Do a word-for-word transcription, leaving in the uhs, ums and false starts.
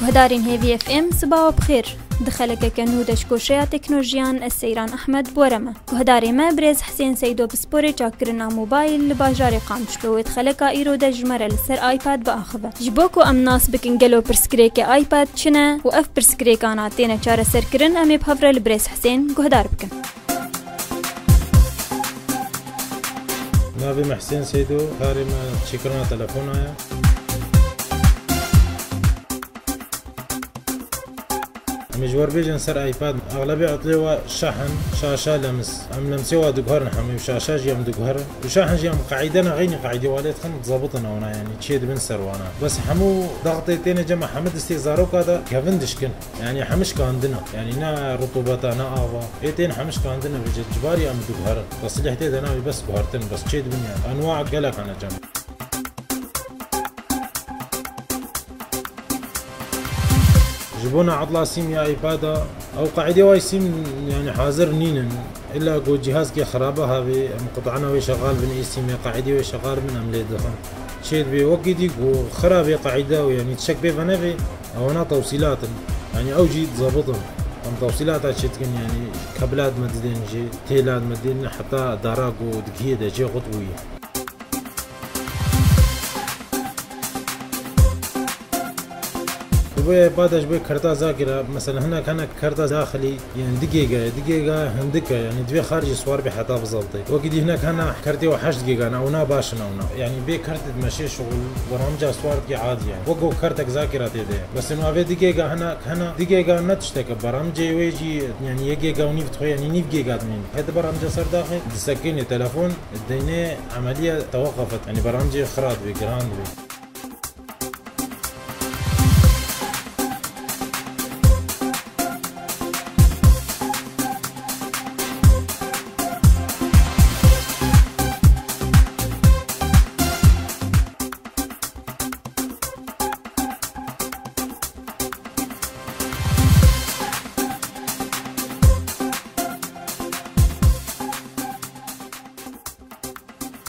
Guhdarên Hêvî F M, sibawa bi xêr. Di xelekeke nû de ji koşeya teknolojiyan ez Seyran Ehmed bi we re me. Guhdarê me birêz Husên Seydo, pisporê çakkirina mobayl li bajarê Qamişlo wê di xeleka îro de ji me re li ser iPad biaxive. Ji bo ku em nas bikin gelo pirsgirêkê iPad çi ne û ev pirsgirêkana têne çareserkirin, em ê bi hev re li birêz Husên guhdar bikin. Navê me Husên Seydo, karê me çêkirina telefona ye. Em ê ji we re bêjin ser iPad, exlebê etlê we şahin, şaşa lems. Em lemsê we diguherin hemû, şaşa jî em diguherin. Û şahin jî em qeîde ne, xeynî qeîdê we lê dixin, dizebitin ewna, yanî çê dibin ser wana. Bes hemû daxtê têne cem, hemû distê zaroka de kevin dişkin. Yanî hemû şikandina. Yanî ne rutubeta, ne ava. Ê tên hemû şikandina vêce. Ji barî em diguherin. Teslîh tê de navê bes guhertin, bes çê dibin yanî. Enwa gelek hene cem. Ji bona etla sîm ya iPad-a, ew qeîdê wê sîm, yanî hazir nînin. Îlla ku cîhazkê xirabe havê, em qutana wê şexal bin, ê sîmê qeîdê wê şexal bin, em lê dixin. Çê dibê wekî dî ku xirabê qeîde û yanî tişek pê venevê, ewana tewsîlat in. Yanî ew jî dizebitin. Em tewsîlata çê dikin, yanî kebla dime didên jê, têla dime didên, heta dara ku digihê de jê xwe dibûyî. Ji bo iPad-a, ji bo kerta zakira, mesela hinek hene kerta daxilî, yanî du gêga ye, du gêga hindik e, yanî divê xaricî swar bê heta bizebitê. Wekî dî hinek hene kertê we heşt gêga ne, ewna baş in ewna. Yanî bê kertê dimeşê şixul, beramca swar dikê adî ye. Wek ku kertek zakira tê de ye. Bes ên avê du gêga hene, hene du gêga ne tiştek e, beramcê wê jî, yanî yek gêga û nîv dixwe, yanî nîv gêga dimîne. Hê di beramca ser daxê, disekînê telefon, Deynê emeliye teweqefet, yanî beramcê xira dibê, giran dibê.